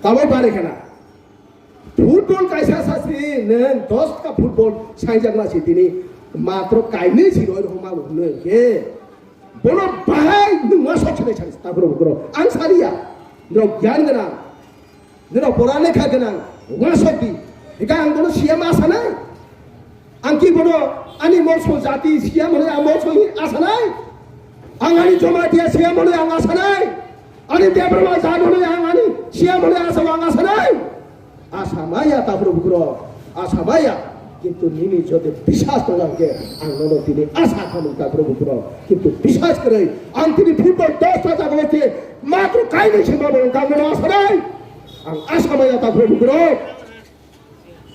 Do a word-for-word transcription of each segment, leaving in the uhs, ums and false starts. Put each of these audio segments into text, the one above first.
Tamo bari khana. Football kaisa sasi neng dos ka football saijak masi tini matro kainwi si roi rok ma hwnwi khe. Bono bahai nwng ma sok sinai sani ta bro bro. Ang saliya. Nirok gyan gana. Nirok pora lekha gana. Wa sok di. Ika ang bono siyam asanai. Ang ki bono ani mokso jati siyam hwnwi ang mokso hi asanai? Ang ani Jamatia siyam hwnwi ang asanai? Ani Debbarma jat hwnwi ang ani siyam hwnwi asao ang asanai? Asamaya ta bro bro. Asamaya. Kintu nini jodi biswas tong hwnkhe ang nono tini asa khamung ta bro bro. Kintu biswas kwrwi ang tini football dos ta jago se matro kainwi se mabo ang nono asanai? Ang asamaya ta bro bro.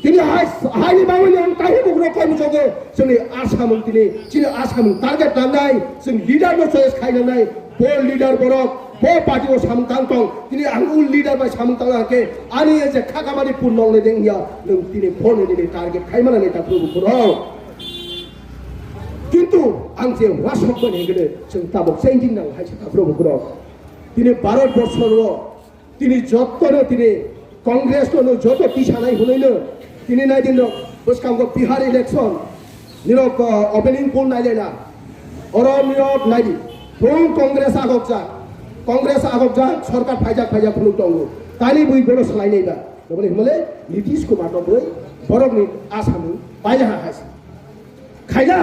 Tini hai, haini bagwi ang tahi bugrok koi muchungo, chini asamung tini, chini asamung target nangnai, chwng leader no choice khai nangnai, bo leader borok, bo party o samung tang tong, tini ang ul leader bai samung tang hwnkhe, ani je khakamani pun nong le deng ya, nwng tini phone nini target khai mana neta bro bro. Kintu ang je wasok mani hwnkhe chwng tabok changing nang hai se ta bro bro. Tini Bharat borsho ro Tini jotono tini Congress no joto tisanai hwnwi no tini naidi no bwskango Bihar election nino ko opening poll nailaina oro nino naidi thung Congress agokjak Congress agokjak sorkar phaijak phaijak phunuk tongo tani bui bono swlainai ba noboni hwnmale Nitish Kumar no bui borokni asami paila ha haisi khaila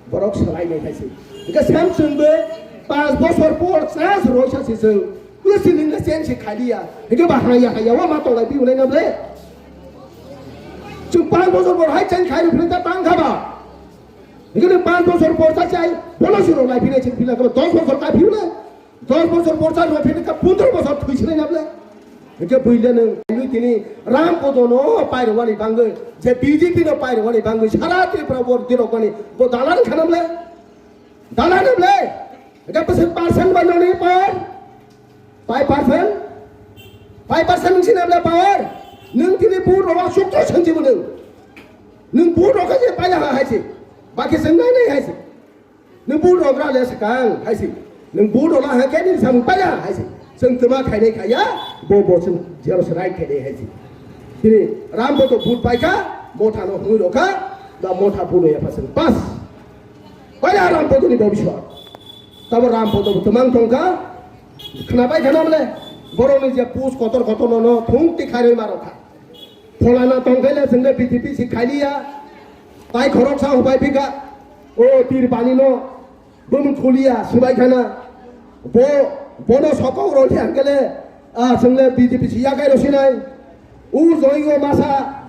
borok swlainai haisi hingke sem chwngbo panch bosor por chance roisa si chwng Kula siling le change se khaliya. Hingke ba haya haya wa ma tolai pi ulai na ble. Chwng panch bosor bor hai change khai rw philai ta tang kha ba. Hingke nw panch bosor bor sa chai bono siro lai philai chwng philai kha ba dos bosor ka philai. Dos bosor bor sa rw philai ka pondro bosor thui silai na ble. Hingke buile nw nw tini Ram Kodo no pai rw wani bangwi je B J P no pai rw wani bangwi sara Tripura bor dirok wani bo dalan kha na ble. Dalan na ble. Hingke bwswk percent ba noni power? Five percent? Five percent wngsi nabla power? Nwng tini vote rok sukto sanjibo nwng. Nwng vote rok khe paila ha haisi. Baki chwng nai nai haisi. Nwng vote rok ra le swkang haisi. Nwng vote rok la ha khe nini samung paila haisi. Chwng twma khainai khaiya, bo bo chwng jero se right khainai haisi. Tini Ram bo to vote paikha, motha no hwnwi rokha, ba motha vote ya phaswng pass. Paila Ram Podoni bobiswar. Tabo Ram Podo bo twmang tongkha. Khnabai khana bole. Borokni je pus kotor kotor nono thung ti khairoi marokha. Pholana tongkhaile chwngle B J P si khailiya. Tai khoroksa hubai phika. O tir pani no. Bumung khuliya sibai khana. Bo bono sokok roli angkele. Ah, chwngle B J P si yakai rosinai. U joigo masa,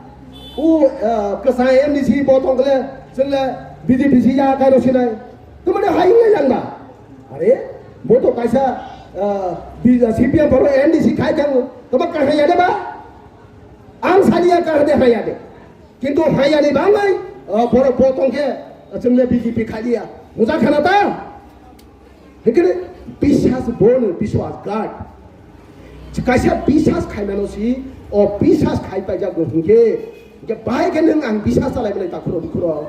u, ah, kwsa M D C bo tongkle, chwngle B J P si yakai rosinai. Tumani hai wngya langba. Are, bo to kaisa, ah, B-, C P M boro M D C khai kang, tama kahaya de ba? Ang saniya kahade haya de. Kintu hayani bangwi, ah, borok bo tongkhe, ah, chwngle B J P khaliya. Mujak khana ta? Hingkhe biswas bono biswas God. Kaisa biswas khaimano si, o biswas khai paijak bo hingkhe, hingkhe bahai khe nwng ang biswas chalai mani takhuro bukhuro.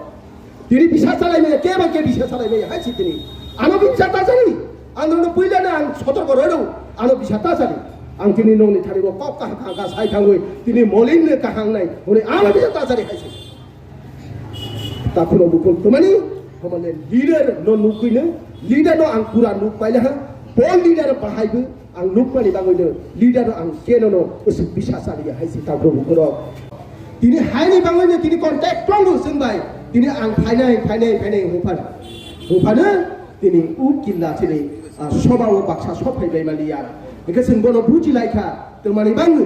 Tini biswas chalai mani, kebo khe biswas chalai mani, hai si tini. Ano biswas ta chali. Ang nono puila na ang sotor ko roi rong. Ano biswas ta chali. Ang tini nongni thani bo kok kaham kaham sai thangwi. Tini molin ne kahang nai. Hone ano biswas ta chali hai si. Takhuro bukul tumani, hamale leader no nukui no, leader no ang pura nuk paila ha, bo leader bahai bo ang nuk mani bangwi no, leader no ang keno no, usuk bisa saliya hai si takhuro bukuro. Tini hai ni bangwi no, tini contact tongo chwng bai, tini ang phainai, phainai, phainai huphan, huphano, tini u killa chini, ah, soba o baksa sophai bai maliya. Hingke chwng bono buji laikha, tumani bangwi.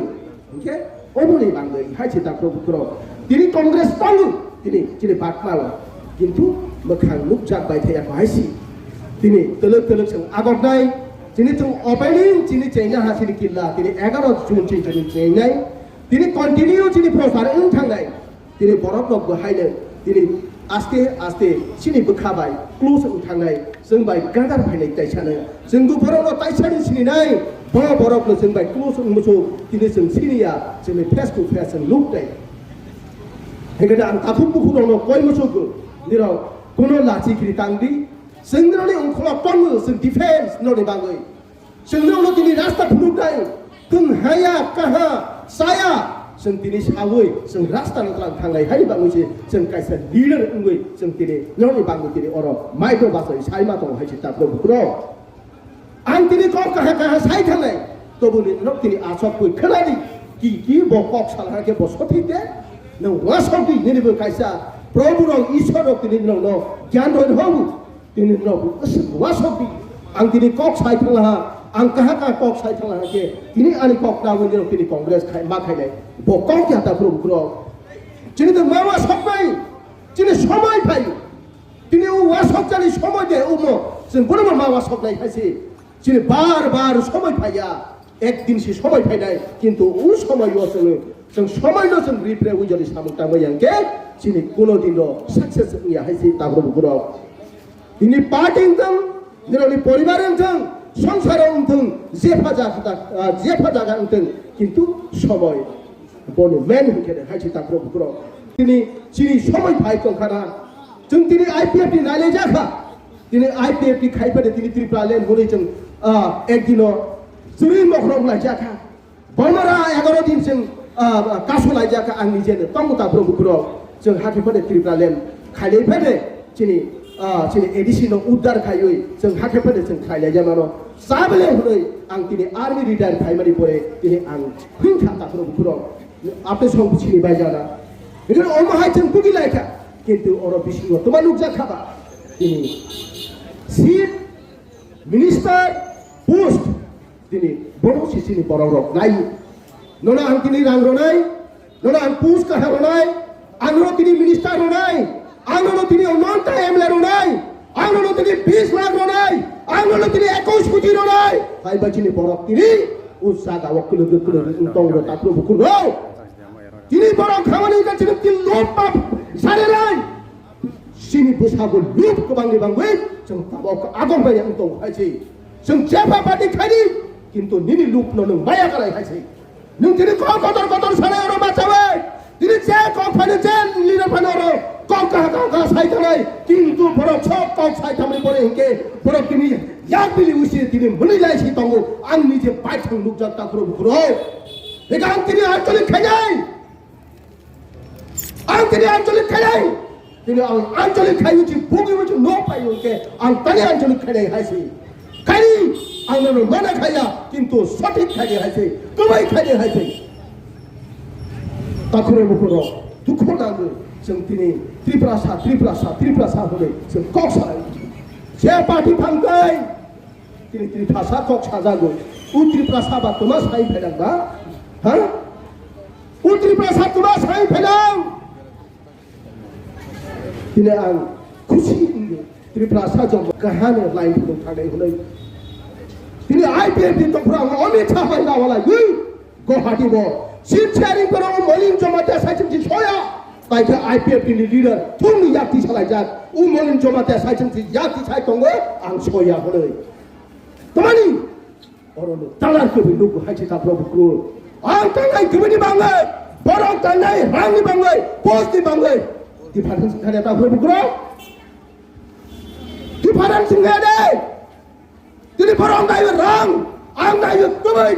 Hingke oboni bangwi hai se takhro bukhro. Tini Congress tongo, tini chini bakmao. Kintu mwkhang nukjak bai thaya hai si. Tini twlwk twlwk chwng agoknai. Tini chwng opening chini chaina ha chini killa. Tini egaro June chini chini chainai. Tini continue chini prochar wng thangnai. Tini borok rok bo haino tini aste aste chini bwkha bai close wng thangnai. Chwng bai gadar phainai taisano. Chwng bo borokno taisani sininai. Bo borokno chwng bai close wng muchung. Tini chwng siniya. Chwngni face to face chwng nuk tei. Hingkhe ang takhuk bukhuk rokno koi muchung. Nirok kuno lachi kiri tang di. Chwng nirokni ungkholok tongo chwng defense nirokni bagwi. Chwng nirokno tini rasta phunuk nai. Chwng haya, kaha, chaya, chwng tini sawi, chwng rasta no twlang thanglai hai bagwi se chwng kaisa leader wngwi chwng tini norokni bagwi tini oro mic no bachai sai ma tongo hai se takhro bukhro. Ang tini kok kaha kaha sai thangnai, toboni norok tini asok pui khwnadi, ki ki bo kok sal hakhe bo sothik de, nwng wasok di nini bo kaisa Probhu rok Ishwar rok tini norokno gyan roi hobu. Tini norok wasok di. Ang tini kok sai thangla ha, ang kaha kaha kok sai thangla ha khe, tini ani kok na wngwi norok tini Congress khai, ma khainai. Bo kok ya ta bro bro. Chini de ma wasok nai, chini somoi phai. Tini o wasok jani somoi de umo, chwng bono ma wasok nai hai se. Chini bar bar somoi phai ya. Ekdin si somoi phainai, kintu o somoi o chwng, chwng somoi no chwng ripre ujoli samung tangwi yang khe, chini kuno din ro success wngya hai se takhro bukhro. Tini party wngthwng, nirokni poribar wngthwng, songsaro wngthwng, jepha jaga, ah, jepha jaga wngthwng, kintu somoi boni main hwnkhe hai se takhro bukhro. Tini chini somoi phai tongkhana, chwng tini I P F ni nailaijak kha, tini I P F ni khai phade tini Tripura land hwnwi chwng, ah, ekdino chwrwi mokhorok laijak kha. Bomara egaro din chwng, ah, kasu laijak ang nijeno tongo ta bro bukhro. Chwng hakhe phano Tripura land khailai phano chini, ah, chini A D C no uddar khaiwi chwng hakhe phano chwng khailai jamano. Chabele hwnwi ang tini army retire phaimani pore tini ang hwnkha ta bro bukhro. Apni song chini bai jana. Ini omo hai chwng bugi laikha. Kintu oro bisingo tuma nukjak khaba. Tini chief minister post. Tini bono si chini borok rok nai. Nono ang tini rang ronai, nono ang post kaha ronai, ang nono tini minister ronai, ang nono tini unonta M L A ronai, ang nono tini bis lakh ronai, ang nono tini ekus koti ronai. Hai ba chini borok tini o jaga o kuluk kuluk tong ro takhro bukhro. Tini borok khamani ka chini tini lop pap sare rai. Chini bwsago lub kwbangni bangwi chwng tabok agong bai wng tongo hai se. Chwng jepha party khaidi, kintu nini lubno nwng maya khlai hai se. Nwng tini kok kotor kotor sanai oro bachawi. Tini je kok phano je leader phano oro kok kaha kaha kaha sai thanai. Kintu borok sok kok sai thamani pore hinkhe borok tini yak bili usi tini mwnwi lai si tongo. Ang nije bai thang nukjak takhro bukhro. Ega ang tini anchalik khainai. Ang tini anchalik khainai. Tini ang anchalik khainai si bugi bugi no pai hwnkhe ang tani anchalik khainai hai se. Khainai ang nono mana khaiya kintu sothik khainai hai se. Kwbai khainai hai se. Takhro bukhro dukho nango chwng tini Tiprasa, Tiprasa, Tiprasa hwnwi chwng kok salai. Je party thangkhai Tini Tiprasa kok sajago. O Tiprasa ba tuma sai phainang ba? Ha? O Tiprasa tuma sai phainang? Tini ang khusi wngwi Tiprasa jom kahani line phunuk thangnai hwnwi. Tini I P F ni tongphra ang Amit Shah bai rawalai. Guwahati bo seat sharing borok o Molin Jamatia saichung si soya. Taikhe I P F ni leader thungni yakti salaijak. O Molin Jamatia saichung si yakti sai tongo ang soya hwnwi. Tamani oro no talar khe nugo hai se takhro bukhro. Ang tangnai kibini bangwi, borok tangnai rangni bangwi, post ni bangwi. Difference khane takhro bukhro. Difference wngkha de. Tini borok ang naiwi rang, ang naiwi kwbai,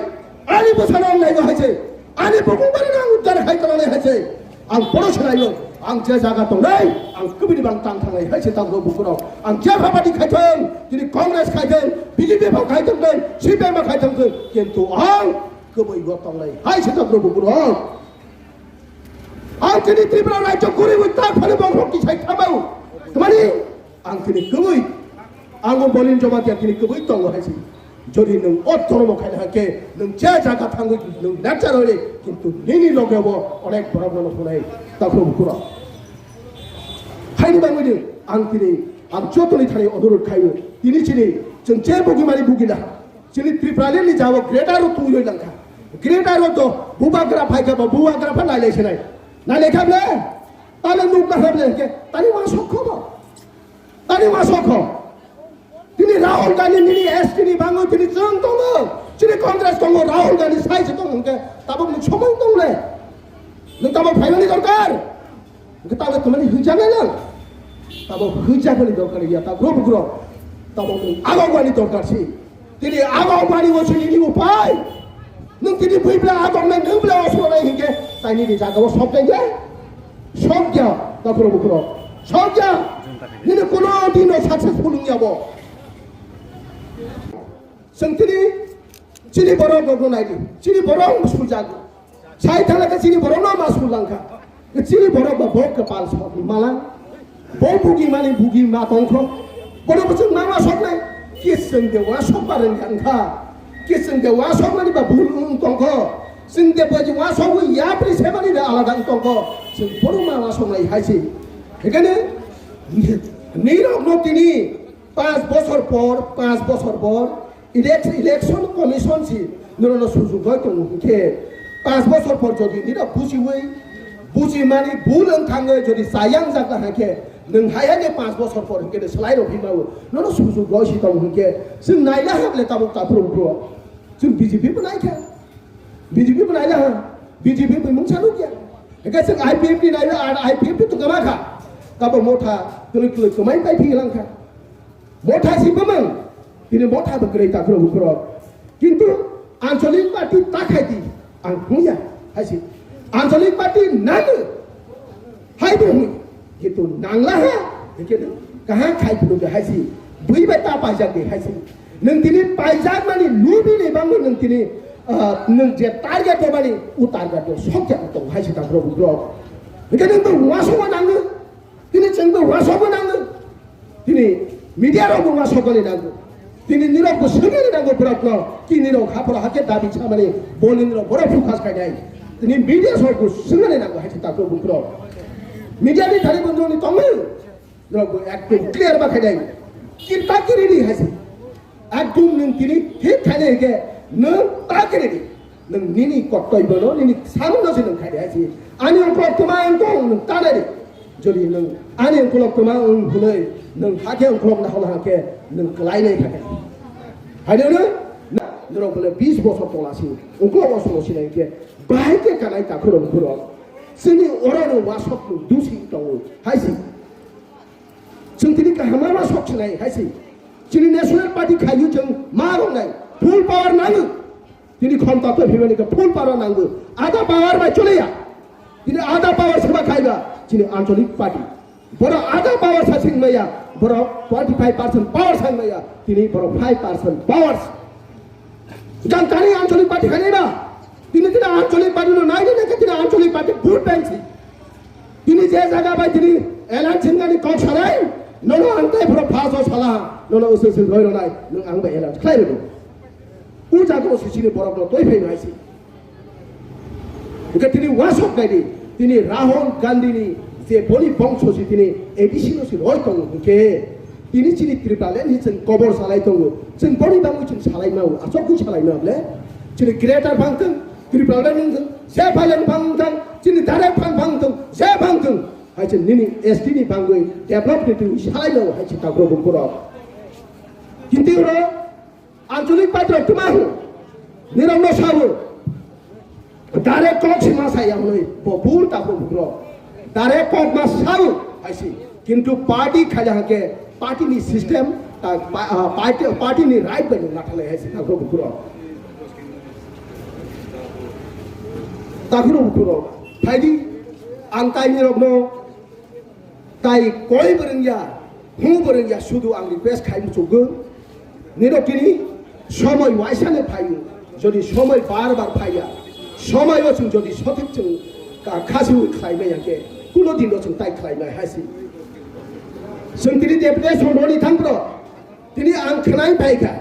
ani bwsano ang naiwi hai se, ani bukung bari no ang uddar khai tongna hai se, ang bono se naiwi, ang je jaga tongnai, ang kwbini bang tang thangnai hai se takhro bukhro, ang je phabati khai thang, tini Congress khai thang, B J P bo khai thang thang, C P M bo khai thang thang, kintu ang kwbai bo tongnai hai se takhro bukhro. Ang tini Tripura rajyo guriwi tak phano bong rok kisai thamao. Tamani ang tini kwbwi, ang o Molin Jamatia tini kwbwi tongo hai se. Jodi nwng o dhormo khaina hakhe nwng je jaga thangwi nwng lecture hole kintu nini loge bo onek borok no phunai takhro bukhro. Haini bangwi ang tini ang jotoni thani onurodh khaio tini chini chwng je bugimani bugina. Chini Tripura ni jabo greater o twi roi langkha. Greater o to bubagra phaikha ba bubagra pha nailai sinai. Nailai kha ble? Tale nuk na kha ble ke? Tani ma sokho ba? Tani ma sokho? Tini Rahul Gandhi nini S T ni bango tini chwng tongo. Chini Congress tongo Rahul Gandhi sai se tongo ke? Tabuk nuk somong tong le. Nuk tabuk phaimani dorkar. Hwnkhe tabuk tamani hwnjaknai nang? Tabuk hwnjakmani dorkar ya, ta bro bukro. Tabuk nwng agogmani dorkar si. Tini agogmani o si nini upai. Nwng Tini bui bla agom nai nung bla osno nai hingke taini ni jaga o sok nai ya. Sok ya, takhro bukhro. Sok ya. Nini kono dino successful wng ya bo. Sengtini chini borok rok no nai di. Chini borok no sul jago. Sai thala ke chini borok no ma sul langkha. Chini borok ba bo kepal sok malang. Bo bugi mani bugi ma tongkho. Bono bo chwng ma wasok nai. Kising de wasok ba reng kha. Kising de wasok mani ba bul wng tongkho. Sing de bo wasok yapri se mani da alada wng tongkho. Sing bono ma wasok nai hai si. Hekane nirok no tini panch bosor por, panch bosor por, Elec-, election commission si norokno sujugoi tongo hwnkhe, panch bosor por jodi nirok bujiwi, bujimani bul wng thangwi jodi chayang jakla hwnkhe, nwng hai hai khe panch bosor por hwnkhe de swlai rw phi mao, nono sujugoi si tongo hwnkhe, chwng naila ha bole tabuk taphuru bro, chwng B J P bo naikha, B J P bo naila ha, B J P bo mungsa nukya, hwnkhe chwng I P F ni naila, ar I P F ni tongma kha, tabuk motha twlwi twlwi kwmai pai phi langkha. Motha si bumung, tini motha bo kwrwi takhro bukhro. Kintu ancholik party ta khai di, ang hungya, hai si. Ancholik party nang, hai bo hung. Kintu nangla ha, hingke kaham khai phuru de hai si. Bui bai ta paijak de hai si. Nwng tini paijak mani lubi ni bango nwng tini, ah, nwng je target o mani, u target o sok jak tong hai si takhro bukhro. Hingke nwng bo wasong nang. Tini chwng bo wasogwi nango. Tini media rok bo wasogwi nango. Tini nirok bo swngwi nango borok no. Ki nirok haphoro hakhe dabi chamani boni nirok borok focus khainai. Tini media rok bo swngwi nango hai takhro bukhro. Media ni thani bondroni tongwi. Nirok bo ekdom clear ba khainai. Kirta kiri ni hai se. Ekdom nwng tini thik khainai hwnkhe nwng ta kiri di. Nwng nini koktoi bono nini samung no se nwng khaidi hai si. Ani ongkolok kwma wng tong nwng ta nai di. Jodi nwng ani ongkolok kwma wng hwnwi nwng hakhe ongkolok na holo hakhe nwng kwlai nai hakhe. Hai de nwng norok bole bis bosor tola si ongkolok o solo sinai khe bahai khe kanai takhurok bukhurok. Chini oro no wasok nwng dusi tongo hai si. Chwng tini kaham ma sok sinai hai si. Chini national party khayu chwng ma rok nai. Full power nango. Tini khomta to phimani ka full power nango. Ada power bai choleya. Tini ada power seba khaiba. Chini ancholik party. Boro ada power sa sing maya. Boro twenty five percent power sang maya. Tini boro five percent power. Jang tani ancholik party khainai ba. Tini tini ancholik party no nai nai tini ancholik party vote bank si. Tini je jaga bai tini elan chingani kok sanai. Nono ang tai phoro pass o sala. Nono usul sil roi ronai. Nung ang bai elan khlai rego. U jaga o sisini borok no toi phai nai si. Hingke tini wasok nai di. Tini Rahul Gandhi ni je boni bongso si tini A D C no si roi tongo hingke. Tini chini Tipraland ni chwng kobor salai tongo. Chwng boni bagwi chwng salai mao, aswk khe salai mao le. Chini greater bangthwng, Tipraland wngthwng, je phaleng bangthwng, chini direct phan bangthwng, je bangthwng. Hai chwng nini S T ni bagwi develop ni twi salai mao hai chwng takhro bukhurok. Kintu oro Ancholik party rok twma ho. Nirok no sabo. Direct kok si ma saya hwnwi bo bul ta bo bukro. Direct kok ma sabo hai si. Kintu party khaja hake party ni system ta pa-, ah, party, party ni right bai na thalai hai si ta bo bukro. Ta bukro bukro. Phaidi ang tai nirok no Tai koi bo rwngya, hung bo rwngya, sudu ang request khai muchukgo. Nino kini somoi waisane phaio, jodi somoi bar bar phaiya, somoi o chwng jodi sothik chwng ka-, khasiwi khlai maya khe, kuno dino chwng tai khlai mai hai si. Chwng tini deputation roni thang pro, tini ang khwnai pai kha,